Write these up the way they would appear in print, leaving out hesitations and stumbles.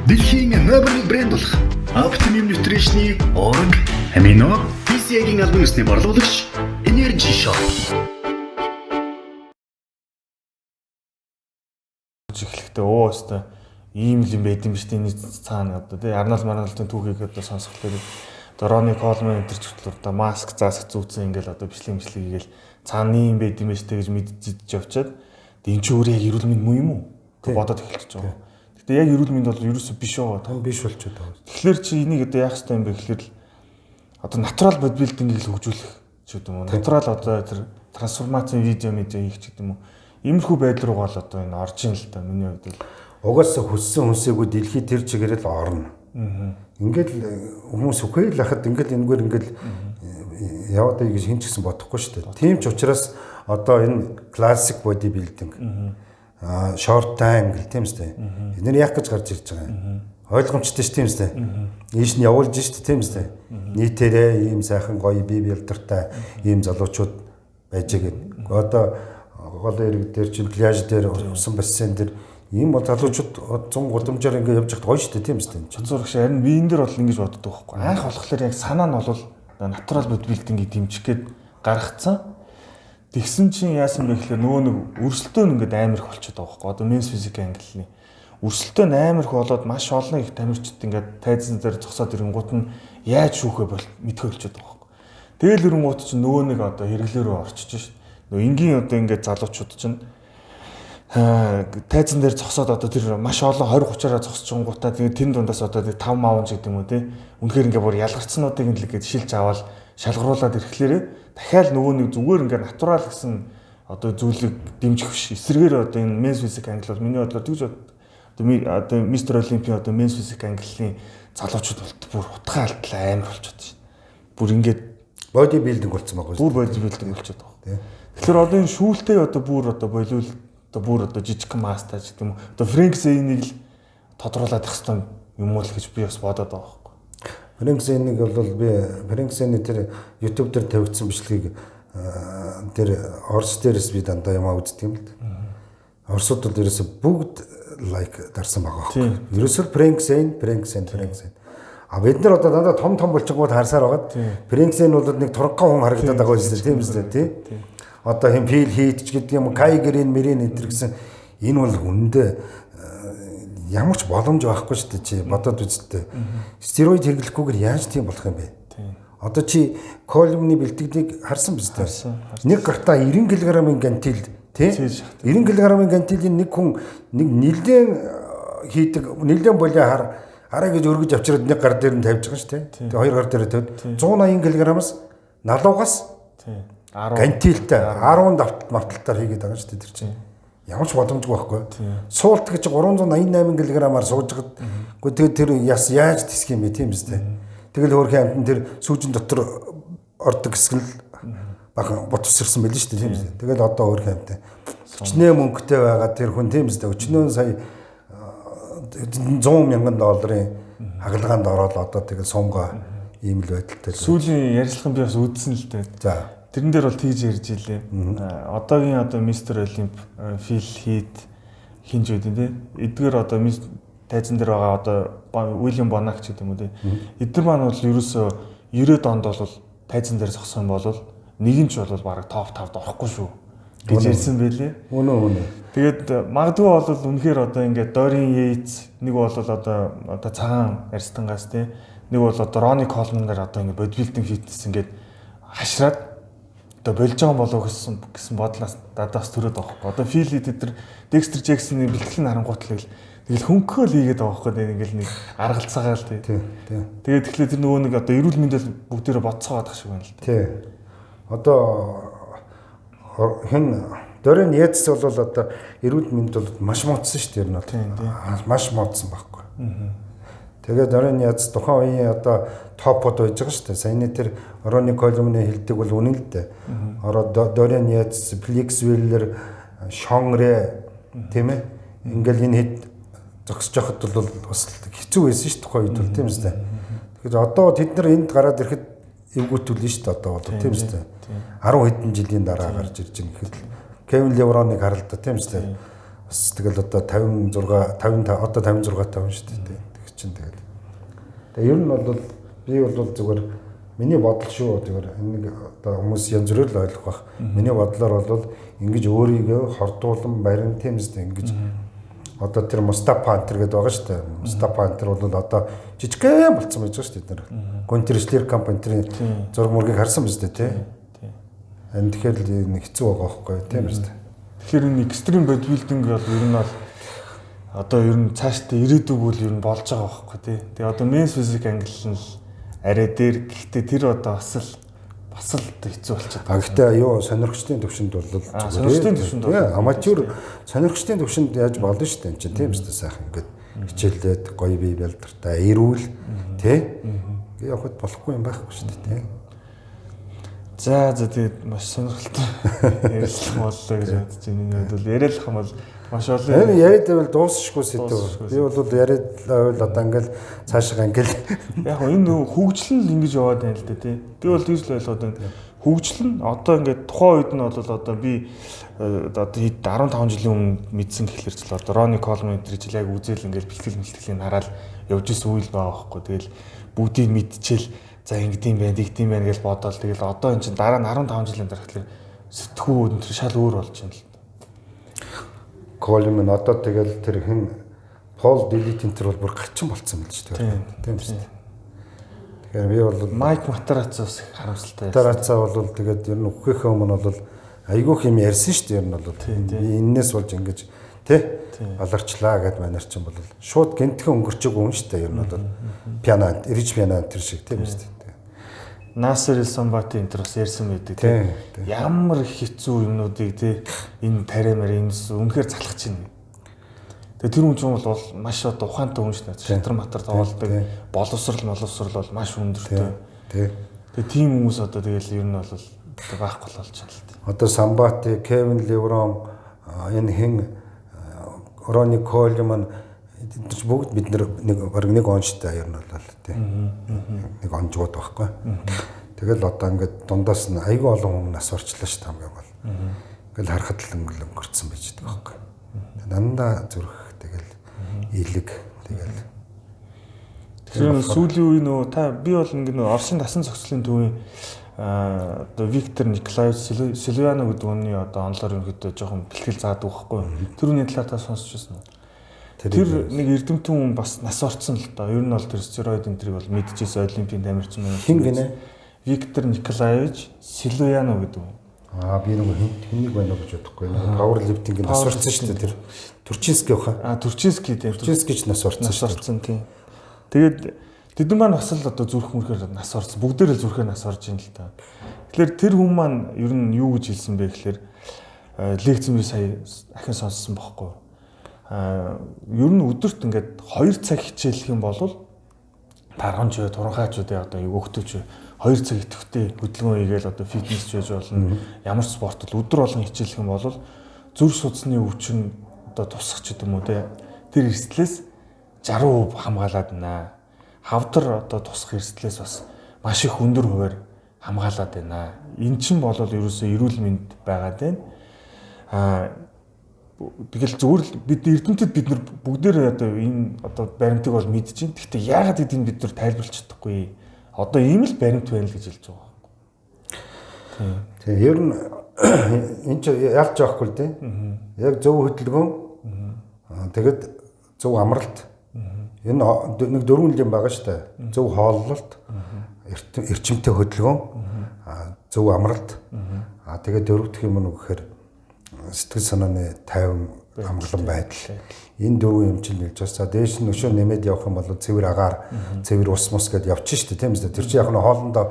Дэлхийн номер 1 брэнд болох Optimum Nutrition-ы Org Amino PCA-гийн албан ёсны борлуулагч Energy Shop. Эхлэхдээ өө өстой ийм л юм байд юм биш үү, энэ цаана одоо тий Арнольд Марнольдын түүхийг одоо сонсохлоор одоо Рони Колман энэ төр ч хүртэл одоо маск заасах зүүцэн ингээл одоо бичлэг мичлэг хийгээл цаана ийм байд юм биш үү гэж мэдчихэж явчаад энэ чи өөрөө яг эрүүл мэнд муу юм уу гэж бодоод эхэлчихэж байгаа. Гэтэ яг эрүүл мэнд бол ерөөсөө биш байгаа. Том биш болчиход байгаа. Тэгэхээр чи энийг одоо яах ёстой юм бэ гэхээр л одоо натурал бодибилдингийг л хөгжүүлэх ч гэдэг юм уу. Натурал одоо тэр трансформацийн видео медиа хийх ч гэдэг юм уу. Иймэрхүү байдал руугаа л одоо энэ орж ин л да миний хувьд бол. Угаасаа хүссэн хүсээгүй дэлхий тэр чигээр л орно. Ингээд л хүмүүс үхээ л хахад ингээд энэгээр ингээд яваад гэж хэн ч гэсэн бодохгүй шүү дээ. Тийм ч учраас одоо энэ классик бодибилдинг short time гэл тийм үстэй. Эдгээр яах гэж гарч ирж байгаа юм. Ойлгомжтой шүү тийм үстэй. Ийш нь явуулж шүү тийм үстэй. Нийтээрээ ийм сайхан гоё бие бэлдэртэй ийм залуучууд байж байгаа. Одоо гол ирэг дээр чинь пляж дээр усан бассейн дээр ийм залуучууд 100 гудамжаар ингээ явж байхад гоё шүү дээ тийм үстэй. Чонцоор гэж харин би энэ дээр бол ингэж боддог байхгүй. Анх болохоор яг санаа нь бол натурал бодибилдингийг дэмжих гээд гаргацсан. Тэгсэн чинь яасан бэ гэхээр нөгөө нэг өрсөлдөөн нь ингээд амар их болчиход байгаа байхгүй. Одоо men's physique ангиллны өрсөлдөөн амар их болоод маш олон их тамирчид ингээд тайзан дээр зогсоод ирэнгуут нь яаж шүүхэ бол мэдхэ болчиход байгаа байхгүй. Тэгэл ирэнгуут чинь нөгөө нэг одоо хэрэглээ рүү орчиж шít. Нөгөө энгийн одоо ингээд залуучууд чинь тайзан дээр зогсоод одоо тэр маш олон 20 30-аараа зогсчихонгуудаа тэгээд тэн дундаас одоо 5 маунж гэдэг юм уу те. Үнэхээр ингээд бүр ялгарцнуудыг л ингээд шилж аваад шалгаруулад ирэхлээрээ дахиад нөгөө нэг зүгээр ингээд натурал гэсэн одоо зүйлийг дэмжих биш. Эсрэгээр одоо энэ men's physique англи бол миний бодлоор тэгж одоо Мистер Олимпийн одоо men's physique ангиллын залуучууд болт бүр утгаа алдлаа амар болчиход шин. Бүр ингээд body building болцсон байгаа. Бүр body building болчиход байгаа. Тэгэхээр одоо энэ шүүлтээ одоо бүр одоо болиул одоо бүр одоо жижигхэн маста ч гэдэг юм уу. Одоо Фрэнк Зейнийг л тодруулаад их хэвээр юм уу л гэж би бас бодоод байгаа байхгүй. Фрэнк Зейнийг бол би Фрэнк Зейний тэр YouTube дээр тавигдсан бичлэгийг тэр Орос дээрээс би дандаа юм үздэг юм л да. Оросууд бол ерөөсө бүгд лайк дарсан байгаа байхгүй. Ерөөсөө Фрэнк Зейн, Фрэнк Зейн, Фрэнк Зейн. А бид нар одоо дандаа том том болчихгоод харсаар байгаад Фрэнк Зейн бол нэг турган хүн харагдаад байгаа юм тийм үстэй тий. Одоо хэм Фил Хит ч гэдэг юм, Кай Грин, Мэрин энэ төр гэсэн энэ бол хүндээ ямар ч боломж байхгүй шүү дээ чи бодоод үзэлтэй. Стероид хэрэглэхгүйгээр яаж тийм болох юм бэ? Одоо чи Колумны бэлтгэлийг харсан биз дээ. Нэг гартаа 90 кг-ын гантил тий 90 кг-ын гантилийн нэг хүн нэг нэлээн хийдэг нэлээн болио хар арай гэж өргөж авчираад нэг гар дээр нь тавьж байгаа шүү дээ. Тэгээ хоёр гар дээр тавиад 180 кг-аас налуугаас гантилтай 10 давталт мавталтаар хийгээд байгаа шүү дээ тэр чинь. Ямар ч боломжгүй байхгүй. Суулт гэж 388 кг-аар сууж байгаад үгүй тэгээд тэр яс яаж тисэх юм бэ тийм биз дээ. Тэгэл хөөрхөн амтан тэр сүүжин дотор ордог хэсэг нь бахан бут усэрсэн байл шүү дээ тийм биз дээ. Тэгэл одоо хөөрхөн амтан өчнөө мөнгөтэй байгаа тэр хүн тийм биз дээ. Өчнөө сая 100 мянган долларын хагалгаанд ороод одоо тэгэл сумгаа ийм л байдалтай. Сүүлийн ярилцлагын би бас үзсэн л дээ. За. Тэрэн дээр бол тэгж ярьж илээ. Одоогийн одоо Мистер Олимп, Фил Хит хинж байдیں۔ тий. Эдгээр одоо тайзан дээр байгаа одоо Уильям Бонак ч гэдэг юм уу тий. Эдгээр маань бол ерөөсөө 90-ад онд бол тайзан дээр зогсон бол нэг нь ч бол бараг топ 5-д орохгүй шүү гэж ярьсан байлээ. Үнэн үнэн. Тэгээд магадгүй бол үнэхээр одоо ингээд Дорин Йейтс нэг бол одоо цагаан арстангаас тий нэг бол одоо Рони Колман дээр одоо ингээд бодибилдинг фитнес ингээд хашраад одоо болж байгаа болов гэсэн бодлоос дадаас төрөөд байгаа байхгүй. Одоо Фили тэд нар Декстер Джексоны бэлтгэл нь харангуут л тэгэл хөнгөхөөл хийгээд байгаа байхгүй. Ингээл нэг аргалцаагаа л тий. Тэгээд тэгэхээр тэр нөгөө нэг одоо эрүүл мэндэл бүгдээрээ бодцоогоод тах шиг байна л тий. Одоо хэн Дорин Йейтс бол одоо эрүүл мэнд бол маш муудсан шүү дээ ер нь бол. Маш муудсан байхгүй. Тэгээд Дорин Йейтс тухайн үеийн одоо топод байж байгаа шүү дээ. Саяны тэр Рони Колумны хэлдэг бол үнэн л дээ. Ороо Дорин Йейтс, Феликс Виллер, Шон Рэ тийм ээ. Ингээл энэ хэд зогсож байхад бол бас хэцүү байсан шүү тухайн үед бол тийм үстэй. Тэгэхээр одоо тэд нар энд гараад ирэхэд эвгүүтүүлнэ шүү дээ одоо бол тийм үстэй. 10 хэдэн жилийн дараа гарч ирж байгаа гэхэд Кевин Левроныг харал та тийм үстэй. Бас тэгэл одоо 56 55 одоо 56 тавь шүү дээ. чинь тэгээд. Тэгээ ер нь бол би бол зүгээр миний бодол шүү зүгээр энэ нэг одоо хүмүүс янз бүрээр л ойлгох бах. Миний бодлоор бол ингэж өөрийгөө хордуулан барин тийм үстэй ингэж одоо тэр Мустафа Антер гэдэг байгаа шүү дээ. Мустафа Антер бол одоо жижигхэн болцсон байж байгаа шүү дээ. Гүнтер Шлеркамп энтерийн зураг мөргийг харсан биз дээ тий. Энэ тэгэхээр л хэцүү байгаа байхгүй тийм үстэй. Тэгэхээр энэ экстрим бодибилдинг бол ер нь бол одоо ер нь цаашдаа ирээдүг бол ер нь болж байгаа байхгүй тий. Тэгээ одоо men's physique англи нь л арай дээр гэхдээ тэр одоо бас л хэцүү болчиход. А гэхдээ юу сонирхчдын төвшөнд бол сонирхчдын төвшөнд бол аматюр сонирхчдын төвшөнд яаж болно шүү дээ энэ чинь тийм үстэй сайхан ингээд хичээллээд гоё бие бялдартай эрүүл тий. Ингээ явахад болохгүй юм байхгүй шүү дээ тий. За тэгээд маш сонирхолтой ярилцлага боллоо гэж бодож байна. Энэ хувьд бол яриалах юм бол маш олон. Энэ яриад байвал дуусшгүй сэдв. Би бол яриад байвал одоо ингээл цаашаа ингээл яг энэ хөгжил нь ингэж яваад байна л да тий. Би бол тэгж л ойлгоод байна. Хөгжил нь одоо ингээд тухайн үед нь бол одоо би одоо 15 жилийн өмнө мэдсэн гэхлээр ч л одоо Рони Колман энэ жил яг үзэл ингээл бэлтгэл мэлтгэлийг хараад явж исэн үйл байгаа байхгүй. Тэгэл бүгдийг мэдчихэл за ингэдэм байх, тэгдэм байх гэж бодоол тэгэл одоо эн чинь дараа нь 15 жилийн дараа тэгэхээр сэтгүү энэ төр шал өөр болж байна л. Колман одоо тэгэл тэр хэн Пол Дилит энэ төр бол бүр гачин болцсон байл ч тийм үү. Тэгэхээр би бол Майк Матараццо бас харамсалтай. Матараццо бол тэгээд ер нь үххийнхээ өмнө бол айгүйх юм ярьсан шүү дээ ер нь бол. Би эннээс болж ингэж тий баларчлаа гэд манайр чинь бол шууд гинтхэн өнгөрчөөг юм шүү дээ ер нь бол пиано эрж пиано тэр шиг тийм үү. Насер Самбати энэ төр бас ярьсан байдаг тийм. Ямар их хэцүү юмнуудыг тий энэ тариамаар энэ үнэхээр залхаж байна. Тэгээ тэр хүн чинь бол маш одоо ухаантай хүн шүү дээ. Шатар матар тоглолдог, боловсрал бол маш өндөртэй. Тий. Тэгээ тийм хүмүүс одоо тэгэл ер нь бол байхгүй болж байна л дээ. Одоо Самбати, Кевин Леврон, энэ хэн Рони Колман эдгээр бүгд бид нэг бараг нэг онштой ер нь бол тий. Нэг онжгууд байхгүй. Тэгэл одоо ингээд дундаас нь айгүй олон хүн нас орчлоо шүү дээ хамгийн гол. Ингээл харахад л өнгөрцөн байж байгаа байхгүй. Дандаа зүрх тэгэл илэг тэгэл. Тэгэхээр сүүлийн үе нөө та би бол ингээд нөө Оросын дасан зохицлын төвийн одоо Виктор Николаевич Силвиано гэдэг хүний одоо онлоор ерөнхийдөө жоохон бэлтгэл заадаг байхгүй. Тэр хүний талаар та сонсч байсан уу? Тэр нэг эрдэмтэн хүн бас нас орцсон л доо. Ер нь бол тэр стероид энтриг бол мэдчихсэн олимпийн тамирчин байна. Хин гинэ? Виктор Николаевич Силуянов гэдэг хүн. Аа би нэг хэнийг байна уу гэж бодохгүй. Power lifting нас орцсон шүү дээ тэр. Турчинский баха. Аа Турчинский тийм. Турчинский ч нас орцсон. Нас орцсон тийм. Тэгээд тэдэн маань бас л одоо зүрх мөрхөөр нас орцсон. Бүгдээр л зүрхээр нас орж ийн л та. Тэгэхээр тэр хүн маань ер нь юу гэж хэлсэн бэ гэхээр лекцэн би сая ахин сонссон бохгүй. Ер нь өдөрт ингээд 2 цаг хичээлэх юм бол тарганч бай, туранхаач бай, одоо өгтөч бай. 2 цаг идэвхтэй хөдөлгөөн хийгээл одоо фитнес ч байж болно. Ямар ч спорт бол өдөр болгон хичээлэх юм бол зүрх судасны өвчин одоо тусах ч гэдэг юм уу те. Тэр эрсдлээс 60% хамгаалаад байна. Хавдар одоо тусах эрсдлээс бас маш их өндөр хувиар хамгаалаад байна. Эн чинь бол ерөөсөө эрүүл мэнд байгаад байна. Тэгэл зүгээр л бид эрдэмтэд бид нар бүгдээрээ одоо энэ одоо баримтыг бол мэдэж байна. Гэхдээ яагаад гэдгийг бид нар тайлбарлаж чадахгүй. Одоо ийм л баримт байна л гэж хэлж байгаа байхгүй. Тийм. Ер нь энэ ч ялж явахгүй л дээ. Яг зөв хөдөлгөөн. Тэгэд зөв амралт. Энэ нэг дөрвөн юм байгаа шүү дээ. Зөв хооллолт, эрчимтэй хөдөлгөөн, зөв амралт. Тэгээд дөрөв дэх юм нь гэхээр сэтгэл санааны тайван амгалан байдал. Энэ дөрвөн юм чинь нэлж бас. За дээш нь өшөө нэмээд явах юм бол цэвэр агаар, цэвэр ус мус гэдээ явчих шүү дээ, тийм үү? Тэр чинь яг нь хоолндоо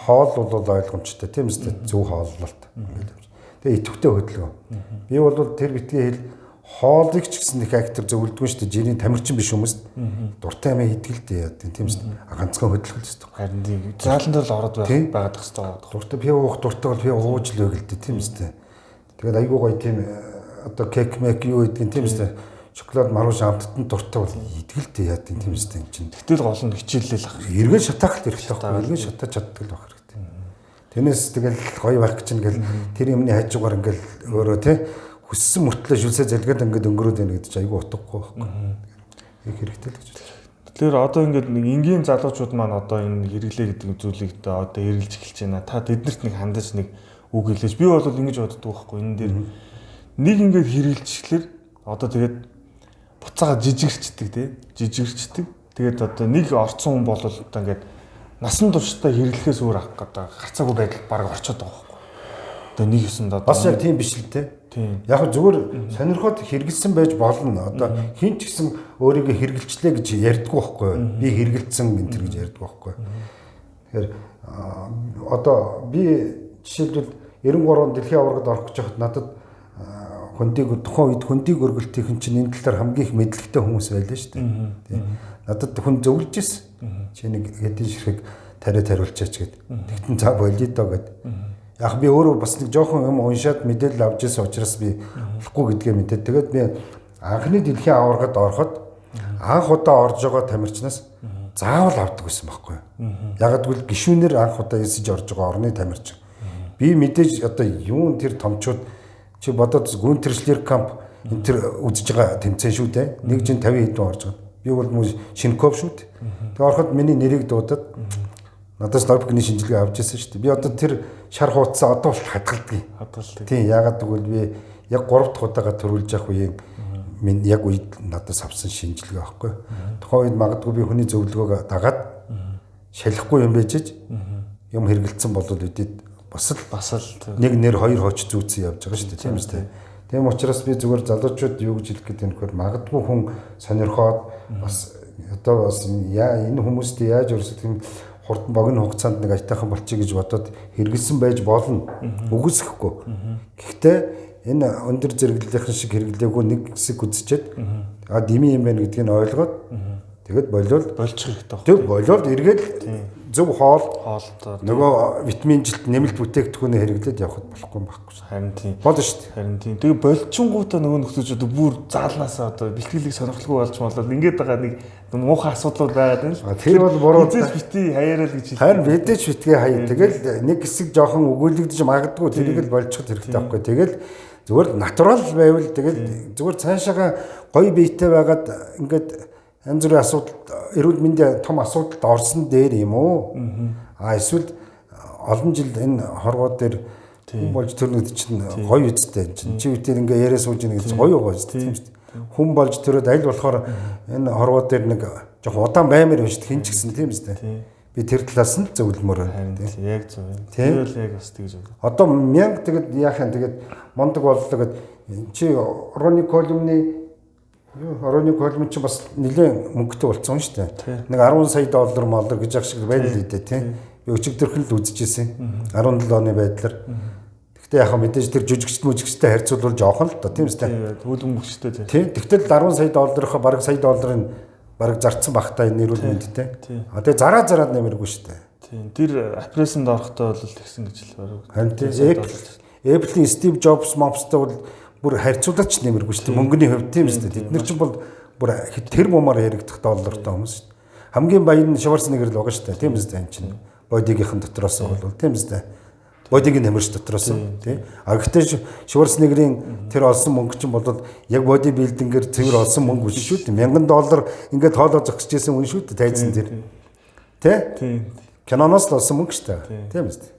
хоол бол ойлгомжтой, тийм үү? Зөв хооллолт ингээд явж. Тэгээ идэвхтэй хөдөлгөөн. Би бол тэр битгий хэл хоолыг ч гэсэн их актер зөвлөдгөн шүү дээ. Жирийн тамирчин биш хүмүүст дуртай юм хийдэг л дээ. Тийм үү? Ганцхан хөдөлгөх л ёстой. Харин тийм. Заалан дээр л ороод байгаад хэвээр. Дуртай пиво уух дуртай бол пиво ууж л байг л дээ, тийм үү? Тэгээд айгүй гоё тийм одоо кек мек юу гэдгийг тийм үү? Шоколад марууш амттанд дуртай бол идэл дээ яа тийм үү энэ чинь. Тэгтэл гол нь хичээллэл ах. Эргэн шатаах л хэрэгтэй байхгүй. Эргэн шатаж чаддаг л байх хэрэгтэй. Тэрнээс тэгэл гоё байх гэж ингээл тэр юмны хажуугаар ингээл өөрөө тий хүссэн мөртлөө шүлсээ залгаад ингээд өнгөрөөд байна гэдэг чинь айгүй утгагүй байхгүй. Их хэрэгтэй л гэж бодож байна. Тэгэхээр одоо ингээд нэг энгийн залуучууд маань одоо энэ хэрэглээ гэдэг зүйлийг одоо хэрэглэж эхэлж байна. Та тэднэрт нэг хандаж нэг үг хэлээч. Би бол ингэж боддог байхгүй. Энэ дээр нэг ингээд хэрэглэчихлээр одоо тэгээд буцаага жижигэрчдэг тий. Жижигэрчдэг. Тэгээд одоо нэг орцсон хүн бол одоо ингээд насан туршдаа хэрэглэхээс өөр одоо гарцаагүй байдал баг орчод байгаа байхгүй. Одоо нэг юмд одоо бас яг тийм биш л те. Тийм. Яг зүгээр сонирхоод хэрэгэлсэн байж болно. Одоо хин ч гэсэн өөрийгөө хэрэгэлчлээ гэж ярьдгүй байхгүй. Би хэрэгэлсэн энэ төр гэж ярьдгүй байхгүй. Тэгэхээр одоо би жишээлбэл 93 онд дэлхийн аваргад орох гэж байхад надад хөндийг тухайн үед хөндийг өргөлтийнхэн чинь энэ талаар хамгийн их мэдлэгтэй хүмүүс байлаа шүү дээ. Тийм. Надад хүн зөвлөж ирсэн. Чи нэг хэдийн ширхэг тариа тариулчаач гэд. Тэгтэн за болиё доо гэд. Яг би өөрөө бас нэг жоохон юм уншаад мэдээлэл авч ирсэн учраас би болохгүй гэдгээ мэдээд тэгээд би анхны дэлхийн аваргад ороход анх удаа орж байгаа тамирчнаас заавал авдаг байсан байхгүй. Яг гэвэл гишүүнээр анх удаа эсэж орж байгаа орны тамирчин. Би мэдээж одоо юун тэр томчууд чи бодоод Гүнтер Шлеркамп энэ тэр үзэж байгаа тэмцээн шүү дээ. Нэг жин 50 хэдэн орж байгаа. Би бол мөн Шинков шүү дээ. Тэгээ ороход миний нэрийг дуудаад надаас допингны шинжилгээ авч ирсэн шүү дээ. Би одоо тэр шар хуудасаа одоо бол хадгалдаг. Хадгалдаг. Тийм, яагаад гэвэл би яг 3 дахь удаага төрүүлж явах үеийн минь яг үед надаас авсан шинжилгээ байхгүй. Тухайн үед магадгүй би хүний зөвлөгөөг дагаад шалахгүй юм байж юм хэрэгэлцсэн бол үдээд бас л нэг нэр хоёр хоч зүүцэн явж байгаа шүү дээ. Тийм үстэй. Тийм учраас би зүгээр залуучууд юу гэж хэлэх гээд байна гэхээр магадгүй хүн сонирхоод бас одоо бас яа энэ хүмүүст яаж өрсөлдөх юм хурдан богино хугацаанд нэг аятайхан болчих гэж бодоод хэрэгэлсэн байж болно. Үгүйсэхгүй. Гэхдээ энэ өндөр зэрэглэлийнхэн шиг хэрэглээгүй нэг хэсэг үзчихэд а дими юм байна гэдгийг нь ойлгоод тэгээд болиул болчих хэрэгтэй. Тэг болиул эргээд зөв хоол хоолтой нөгөө витаминжилт нэмэлт бүтээгдэхүүнээ хэрэглээд явхад болохгүй юм байхгүй. Харин тийм. Болно шүү дээ. Харин тийм. Тэгээ болчингуудаа нөгөө нөхцөж одоо бүр заалнаасаа одоо бэлтгэлийг сонирхолгүй болж молоод ингээд байгаа нэг муухай асуудлууд байгаад байна л. Тэр бол буруу. Эзэж бити хаяарал гэж хэлсэн. Харин мэдээж битгий хаяа. Тэгэл нэг хэсэг жоохон өгөөлөгдөж магадгүй тэрийг л болчиход хэрэгтэй байхгүй. Тэгэл зүгээр натурал байвал тэгэл зүгээр цаашаага гоё биетэй байгаад ингээд янз бүрийн асуудал эрүүл мэндийн том асуудалд орсон дээр юм уу? А эсвэл олон жил энэ хоргоо дээр хүн болж төрнөд чинь гоё үсттэй чинь. Чи үтээр ингээ яриа сууж ийн гэж гоё гоё үсттэй тийм шүү дээ. Хүн болж төрөөд аль болохоор энэ хоргоо дээр нэг жоохон удаан баймар юм шүү дээ. Хин ч гэсэн тийм үсттэй. Би тэр талаас нь зөвлөмөр байна. Тийм яг зөв. Тэр бол яг бас тэгж байна. Одоо мянга тэгэд яах юм тэгээд мундаг боллоо гэд чи Рони Колумны Рони Колман ч бас нэлээд мөнгөтэй болсон шүү дээ. Нэг 10 сая доллар моллор гэж ах шиг байна л дээ тийм. Би өчигдөрхөн л үзчихсэн. 17 оны байдлаар. Гэхдээ яг мэдээж тэр жүжигчд мүжигчтэй харьцуулбал жоохон л доо тийм үстэй. Хөлбөмбөгчтэй тийм. Тэгтэл 10 сая долларынхаа бараг сая долларын бараг зарцсан багтаа энэ эрүүл мэндэд. А тэгээ зараа зараад нэмэргүй шүү дээ. Тийм. Тэр апрессэнд орохдоо бол тэгсэн гэж л бараг. Харин тийм. Apple-ийн Steve Jobs мопстой бол бүр харьцуулаач нэмэргүй шүү дээ. Мөнгөний хувьд тийм үстэй. Тэд нар чинь бол бүр тэр бумаар яригдах доллартай хүмүүс шүү дээ. Хамгийн баян нь Шварценеггер л байгаа шүү дээ. Тийм үстэй энэ чинь. Бодигийнхэн дотроос бол тийм үстэй. Бодигийн тамирч дотроос тийм. А гэхдээ Шварценеггерийн тэр олсон мөнгө чинь бол яг боди билдингээр цэвэр олсон мөнгө биш шүү дээ. $1000 ингээд тоолоо зогсож исэн үн шүү дээ. Тайзан тэр. Тэ? Тийм. Киноноос л олсон мөнгө шүү дээ. Тийм үстэй.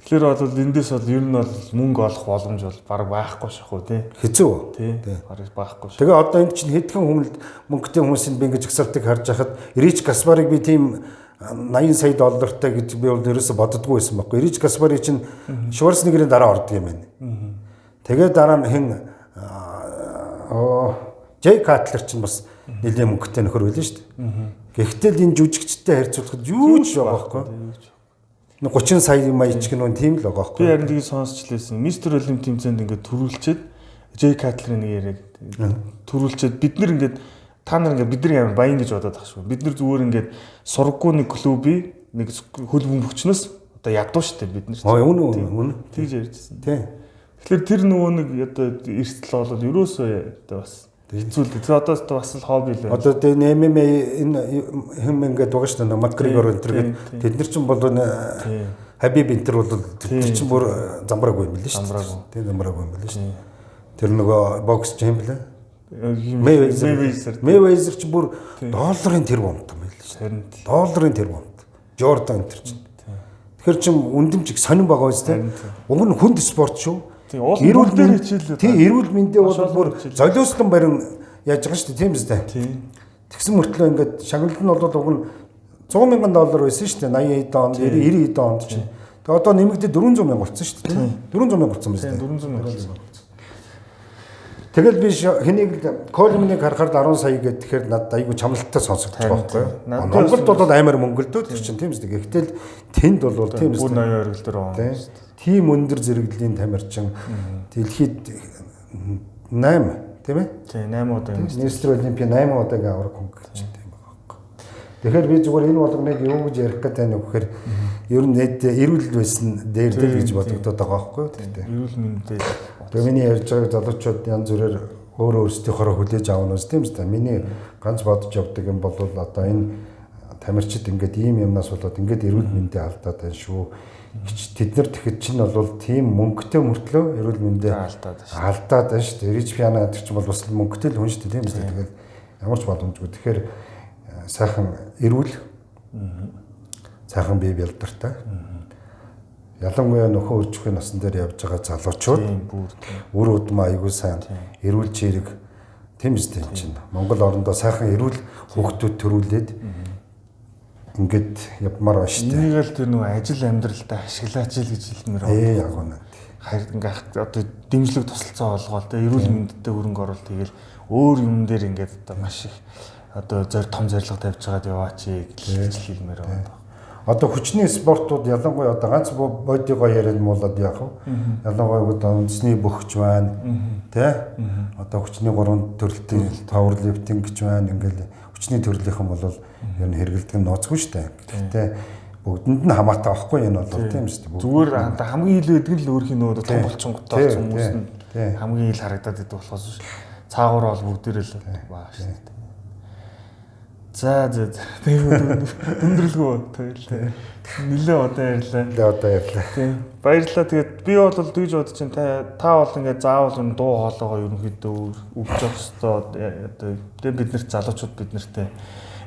Тэгэхээр бол эндээс бол ер нь бол мөнгө олох боломж бол баг байхгүй шахуу тий. Хэцүү. Тий. Бараг байхгүй шахуу. Тэгээ одоо энд чинь хэдхэн хүмүүл мөнгөтэй хүмүүсийн би ингэж жагсаалтыг харж байхад Рич Гаспарыг би тийм 80 сая доллартай гэж би бол ерөөсө боддгоо байсан байхгүй. Рич Гаспари чинь Шварценеггерийн дараа ордог юм байна. Тэгээ дараа нь хэн Жей Катлер чинь бас нэлээд мөнгөтэй нөхөр байлаа шүү дээ. Гэхдээ л энэ жүжигчтэй харьцуулахад юу ч байгаа байхгүй. 30 сая маяч гэнэ тийм л байгаа байхгүй. Би харин тийг сонсч лээсэн. Мистер Олимп тэмцээнд ингээд төрүүлчихэд Жей Катлерийн нэг яриаг төрүүлчихэд бид нар ингээд та нар ингээд бидний амар баян гэж бодоод байгаа шүү. Бид нар зүгээр ингээд сургаггүй нэг клубыг нэг хөл бөмбөгчнөөс одоо ядуу штэ бид нар. Аа үнэ үнэ. Тэгж ярьжсэн. Тийм. Тэгэхээр тэр нөгөө нэг одоо эрсдэл болоод ерөөсөө одоо бас хэцүү л дээ. Тэр одоо бас л хобби л байна. Одоо тэр MMA энэ хэм ингээд байгаа шүү дээ. Макгрегор энэ төр гээд тэд нар чинь бол Хабиб энэ төр бол тэр чинь бүр замбраагүй юм билээ шүү дээ. Тийм замбраагүй юм билээ шүү дээ. Тэр нөгөө бокс ч юм билээ. Mayweather. Mayweather ч бүр долларын тэрбумтай байл шүү. Харин Долларын тэрбумт. Jordan энэ чинь. Тэгэхээр чим үндэмж их сонин байгаа биз дээ. Уг нь хүнд спорт шүү. Эрүүл мэндийн хичээлүүд. Тийм, эрүүл мэндээ бол бүр золиослон барин яаж байгаа шүү дээ, тийм биз дээ. Тийм. Тэгсэн мөртлөө ингээд шагналт нь бол уг нь 100 мянган доллар байсан шүү дээ. 80 хэд онд, 90 хэд онд чинь. Тэгээ одоо нэмэгдээ 400 мянга болсон шүү дээ. 400 мянга болсон биз дээ. 400 мянга болсон. Тэгэл би хэнийг Колмныг харахаар 10 сая гэхээр надад айгүй чамлалтай сонсогдож байгаа байхгүй юу? Монголд бол амар мөнгө л дөө тэр чинь тийм үстэй. Гэхдээ л тэнд бол тийм үстэй. Бүр 80 оргил дээр байгаа. Тийм өндөр зэрэглэлийн тамирчин дэлхийд 8 тийм ээ? Тийм 8 удаа юм. Мистер Олимпиа 8 удаагийн авраг хүн гэж тийм байгаа байхгүй. Тэгэхээр би зүгээр энэ болгоныг юу гэж ярих гэдэг нь вэхээр ер нь нийт эрүүл байсан дээр л гэж бодогдоод байгаа байхгүй юу? Тийм. Эрүүл мэндээ. Тэгээ миний ярьж байгааг залуучууд янз бүрээр өөрөө өөрсдийнхөөрөө хүлээж авна үст тийм үү? Миний ганц бодож явдаг юм бол одоо энэ тамирчид ингээд ийм юмнаас болоод ингээд эрүүл мэндээ алдаад байна шүү. Тэд нар тэгэхэд чинь бол тийм мөнгөтэй мөртлөө эрүүл мэндээ алдаад байна шүү. Рич Пиано гэдэг чинь бол бас мөнгөтэй л хүн шүү дээ, тийм үү? Тэгээд ямар ч боломжгүй. Тэгэхээр сайхан эрүүл сайхан бие бялдартай. Ялангуяа нөхөн өржихийн насан дээр явж байгаа залуучууд үр удмаа айгүй сайн эрүүл чирэг тийм үстэй юм чинь. Монгол орондоо сайхан эрүүл хүүхдүүд төрүүлээд ингээд явмаар байна шүү дээ. Энийг л тэр нөгөө ажил амьдралдаа ашиглаач л гэж хэлмээр байна. Яг үнэ. Харин ингээд одоо дэмжлэг тусалцаа олгоол тэ эрүүл мэндэд хөрөнгө оруулалт хийгээл өөр юм дээр ингээд одоо маш их одоо том зорилго тавьж байгаад яваач гэж хэлмээр байна. Одоо хүчний спортууд ялангуяа одоо ганц бодигоо яриад муулаад яах вэ? Ялангуяа одоо үндэсний бөхч байна, тэ? Одоо хүчний гурван төрөлтийн powerlifting гэж байна. Ингээл хүчний төрлийнхэн бол ер нь хэрэгэлдэг нь нууцгүй шүү дээ. Гэхдээ бүгдэнд нь хамаатай байхгүй энэ бол тийм шүү дээ. Зүгээр хамгийн илүү эдгэн л өөрхийн нөгөө том болчингуудтай болсон хүмүүс нь хамгийн ил харагдаад идэг болохоос цаагуур бол бүгдээрээ л баа шүү дээ. За за. Тэгээд өндөрлгөө тэгэл. Нилээ удаа ярьлаа. Нилээ удаа ярьлаа. Тийм. Баярлалаа. Тэгээд би бол тэгж бодож чинь та бол ингээд заавал юм дуу хоолойгоо ерөнхийдөө өвж явах хэвээр одоо тэгээд бид нарт залуучууд бид нартэй.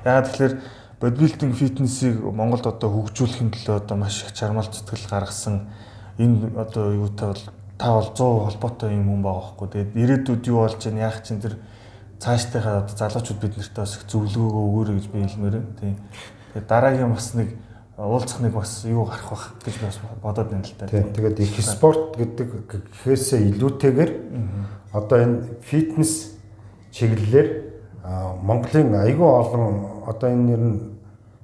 Яагаад тэгэхээр бодибилдинг фитнесийг Монголд одоо хөгжүүлэхин төлөө одоо маш их чармаал зүтгэл гаргасан энэ одоо юутай бол та бол 100% холбоотой юм хүн байгаа байхгүй. Тэгээд ирээдүйд юу болж чинь яах чинь тэр цаашдынхаа одоо залуучууд бид нартай бас их зөвлөгөөгөө өгөөрэй гэж би хэлмээр байна. Тийм. Тэгээд дараагийн бас нэг уулзах нэг бас юу гарах бах гэж би бас бодоод байна л да. Тийм. Тэгээд их спорт гэдэг гэхээсээ илүүтэйгээр одоо энэ фитнес чиглэлээр Монголын айгүй олон одоо энэ нэр нь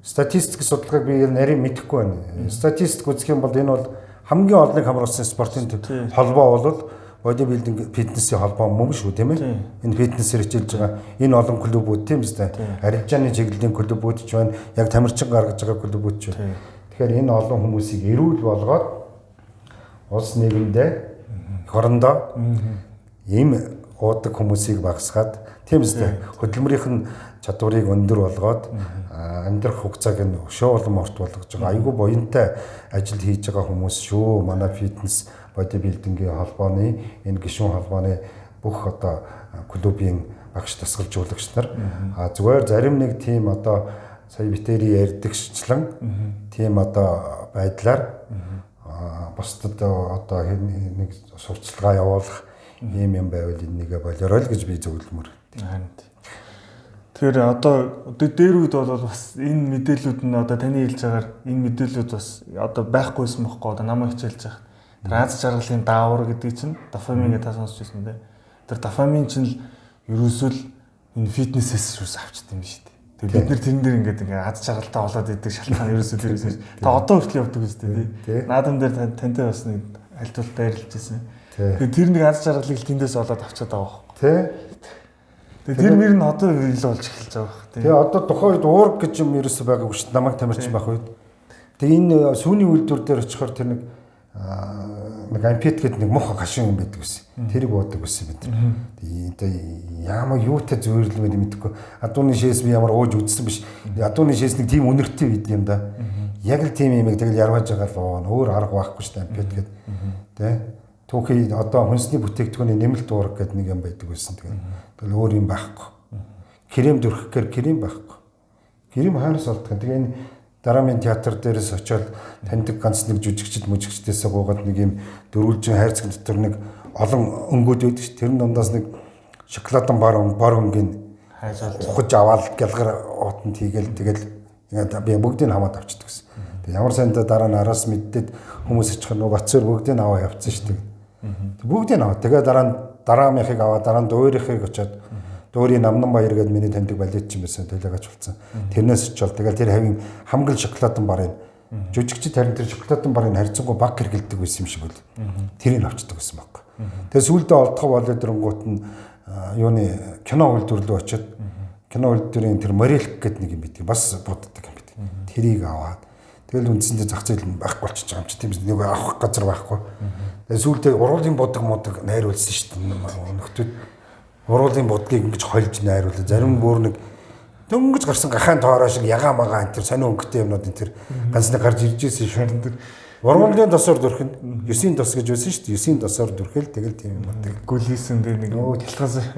статистик судалгааг би нарийн мэдэхгүй байна. Статистик үзэх юм бол энэ бол хамгийн олныг хамруулсан спортын холбоо бол бодибилдинг фитнесийн холбоо мөн шүү, тийм ээ. Энэ фитнесээр хичээлж байгаа энэ олон клубүүд тийм үстэй. Арилжааны чиглэлийн клубүүд ч байна, яг тамирчин гаргаж байгаа клубүүд ч байна. Тэгэхээр энэ олон хүмүүсийг эрүүл болгоод улс нийгэмдээ эх орондоо ийм уудаг хүмүүсийг багасгаад тийм үстэй. Хөдөлмөрийнх нь чадварыг өндөр болгоод амьдрах хугацааг нь өшөө улам урт болгож байгаа айгүй буянтай ажил хийж байгаа хүмүүс шүү. Манай фитнес бодибилдингийн холбооны энэ гишүүн холбооны бүх одоо клубын багш дасгалжуулагч нар а зүгээр зарим нэг тийм одоо сая битери ярьдагчлан тийм одоо байдлаар бусдад одоо нэг сурталчилгаа явуулах ийм юм байвал энийгээ болоорой л гэж би зөвлөмөр. Тэгэхээр одоо дээр үед бол бас энэ мэдээлүүд нь одоо таны хэлж байгаагаар энэ мэдээлүүд бас одоо байхгүйсэн бохгүй одоо намайг хичээлж байгаа. Тэр аз жаргалын даавар гэдэг чинь дофамин гэж та сонсч байсан дээ. Тэр дофамин чинь л ерөөсөө л энэ фитнесээс юус авчд юм шүү дээ. Тэр бид нар тэрэн дээр ингээд ингээд аз жаргалтай болоод идэг шалтгаан ерөөсөө тэр юм. Та одоо хүртэл явдаг үстэй тий. Наадам дээр тантай бас нэг альтуултаа ярилжсэн. Тэгээ тэр нэг аз жаргалыг тэндээс олоод авчаад байгаа байхгүй. Тий. Тэгээ тэр мөр нь одоо илүү болж эхэлж байгаа байх. Тэгээ одоо тухайн үед уург гэж юм ерөөсөө байгаагүй шүү дээ. Намайг тамирчин байх үед. Тэгээ энэ сүүний үйлдвэр дээр очихоор тэр нэг амфит гэдэг нэг муухай хашин юм байдаг гэсэн. Тэрийг уудаг байсан бид нар. Тэгээ ямар юутай зүйрлэмээр мэдэхгүй. Адууны шээс би ямар ууж үзсэн биш. Адууны шээс нэг тийм үнэртэй байд юм да. Яг л тийм юмыг тэгэл ярваж байгаа л уuna. Өөр арга байхгүй шүү дээ амфит гэдэг. Тэ? Түүхий одоо хүнсний бүтээгдэхүүний нэмэлт уурга гэдэг нэг юм байдаг байсан. Тэгэл өөр юм байхгүй. Крем дүрхэх гэр крем байхгүй. Крем хаанаас олдох юм. Тэгээ энэ Дарамын театр дээрээс очиод таньдаг ганц нэг жүжигчд мүжигчдээсээ гуугаад нэг юм дөрвөлжин хайрцаг дотор нэг олон өнгөд байдаг ш. Тэр дундаас нэг шоколадын бар өнгийн ухаж аваад гялгар уутанд хийгээл тэгэл ингээд би бүгдийг хамаад авчдаг гэсэн. Тэг ямар сайндаа дараа нь араас мэддээд хүмүүс очих нөгөө Батцөр бүгдийг аваа явцсан шүү дээ. Бүгдийг аваа. Тэгээ дараа нь дараамынхыг аваа, дараа нь дуурийнхыг очиод Дуурийн Намнан баяр гэдэг миний таньдаг балетч юм байсан, төлөөгөөч болсон. Тэрнээс очиод тэгэл тэр хавийн хамгал шоколадын барын жүжигчд харин тэр шоколадын барын харьцангуй баг хэргэлдэг байсан юм шиг бол тэрийг авчдаг байсан байхгүй. Тэгээ сүүлдээ олдох болоод дөрөнгүүт нь юуны кино үйлдвэрлэлөө очиод кино үйлдвэрийн тэр морилк гэдэг нэг юм байдаг. Бас буддаг юм байдаг. Тэрийг аваад тэгэл үндсэндээ зах зээл нь байхгүй болчихж байгаа юм чи тийм нэг авах газар байхгүй. Тэгээ сүүлдээ уруулын будаг мудаг найруулсан шүү дээ. Нөхдүүд уруулын будгийг ингэж хольж найруулаа. Зарим бүр нэг дөнгөж гарсан гахаан тоороо шиг ягаан магаан энэ тэр сонио өнгөтэй юмнууд энэ тэр ганц нэг гарч ирж ирсэн шүү. Ургамлын досоор дүрхэн 9-ийн дос гэж байсан шүү дээ. 9-ийн досоор дүрхэл тэгэл тийм юм бодог. Гүлийсэн дээр нэг талхаас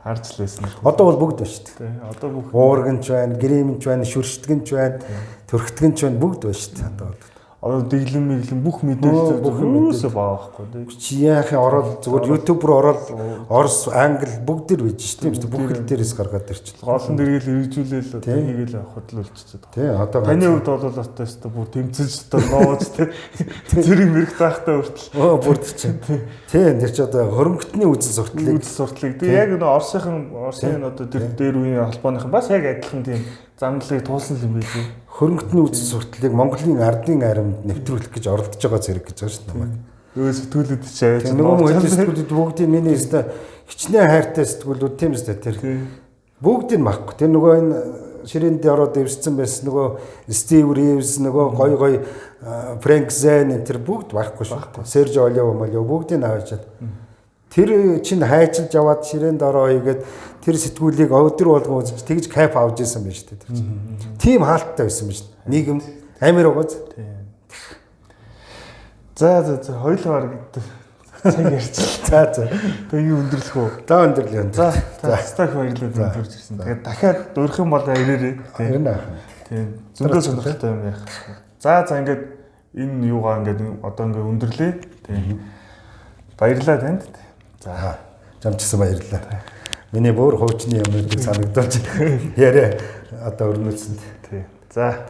харж л байсан. Одоо бол бүгд байна шүү дээ. Одоо бүх уурганч байна, грэмэнч байна, шүрштгэнч байна, төрхтгэнч байна, бүгд байна шүү дээ. Одоо бол одоо дэглэм мэглэм бүх мэдээлэл бүх юусоо баахгүй тий. Чи яахын ороод зүгээр YouTube руу ороод Орос, Англи бүгд төр байж шүү дээ. Бүх хэл дээрээс гаргаад ирчихлээ. Голон дэргээл хэрэгжүүлээл одоо хийгээл худал болчихсон. Тий, одоо таны хувьд бол одоо өстө бүр тэмцэж одоо ноож тий. Зэрэг мэрэг таахтай хүртэл. Өө бүрд чинь. Тий, тэр чи одоо хөрөнгөтний үзэл суртлыг. Үзэл суртлыг. Тий, яг нөө Оросын одоо тэр дээр үеийн холбооныхан бас яг адилхан тийм замналыг туулсан юм билээ. Хөрөнгөтний үзэл суртлыг Монголын ардын армид нэвтрүүлэх гэж оролдож байгаа зэрэг гэж байгаа шүү дээ намайг. Өө сэтгүүлүүд чи аваач. Нөгөө мөн сэтгүүлүүд бүгдийн миний өстө хичнээн хайртай сэтгүүлүүд тийм өстө тэр. Бүгдийг махгүй. Тэр нөгөө энэ ширээнд ороод дэвссэн байсан нөгөө Стив Ривз нөгөө гой гой Фрэнк Зен энэ тэр бүгд байхгүй шүү. Сержо Олио молио бүгдийг аваачаад. Тэр чинь хайчилж аваад ширээнд ороо хийгээд тэр сэтгүүлийг өдөр болгон үзэж тэгж кайф авч ирсэн байж тээ тэр чинь. Тийм хаалттай байсан байж. Нийгэм амир угаз. За за за хоёулаа баг цаг ярьчихлаа. За за. Тэгээ юу өндөрлөх үү? За өндөрлөе. За за стах баярлалаа төрж ирсэн. Тэгээ дахиад дурих юм бол ирээрэй. Ирнэ. Тийм. Зөндөө сонирхолтой юм ярих. За за ингээд энэ юугаа ингээд одоо ингээд өндөрлөе. Тийм. Баярлалаа танд. За жамчсан баярлалаа. Миний бүр хуучны юмнуудыг санагдуулж яриа одоо өрнүүлсэнд. Тий. За.